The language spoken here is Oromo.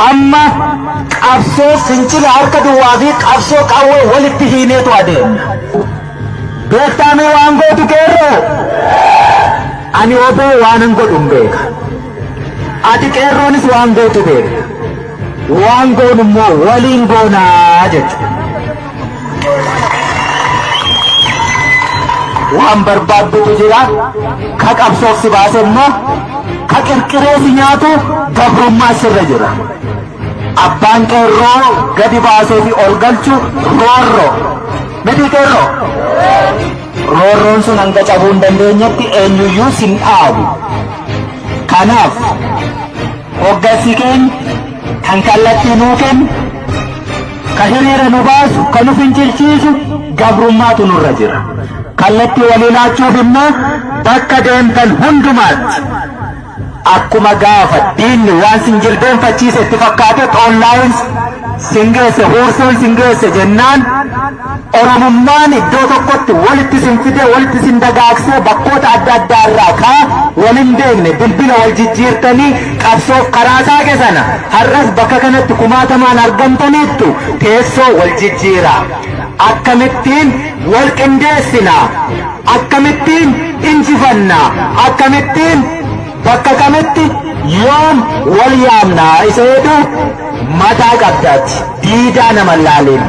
Amma qabsoo fincila harka duwwaa fi qabsoo qawwee walitti hiineetu adeemna. Beektaa mee waan gootu qeerroo? Ani oboo waanan godhu hin beeka. Ati qeerroonis waan gootu beekta. Waan goonu immoo waliin goonaa jechuudha. Waan barbaaddutu jira. Ka qabsoof si baase immoo ka qirqiree si nyaatu gabrummaa sirra jira. Abbaan qeerroo gadi baasee fi ol galchu roorroo. Miti qeerroo? Roorroon sun hanga cabuu hin dandeenyetti eenyuyyuu sin dhaabu. Kanaaf hoggansi keenya kan kallattii nuu kennu, ka hiriira nu baasu, ka nu fincilchiisu gabrummaatu nurra jira. Kallattii walii laachuuf immoo bakka deemtan hundumaatti akkuma gaafa diinni waan sin jilbeenfachiise itti fakkaate xoollaayin sin geesse, huursuun sin geesse jennaan, Oromummaan iddoo tokkotti walitti sin fide, walitti sin dagaagsee, bakkoota adda addaa irraa kaa walin beekne bilbila wal jijjiirtanii qabsoof karaa saaqe sana har'as bakka kanatti kumaatamaan argamtaniittu. Teessoo wal jijjiiraa. Akkamittiin wal qindeessinaa? Akkamittiin injifannaa? Akkamittiin, bakka kamitti, yoom wal yaamnaa isa jedhu mataa qabdaati. Diidaa nama laaliin.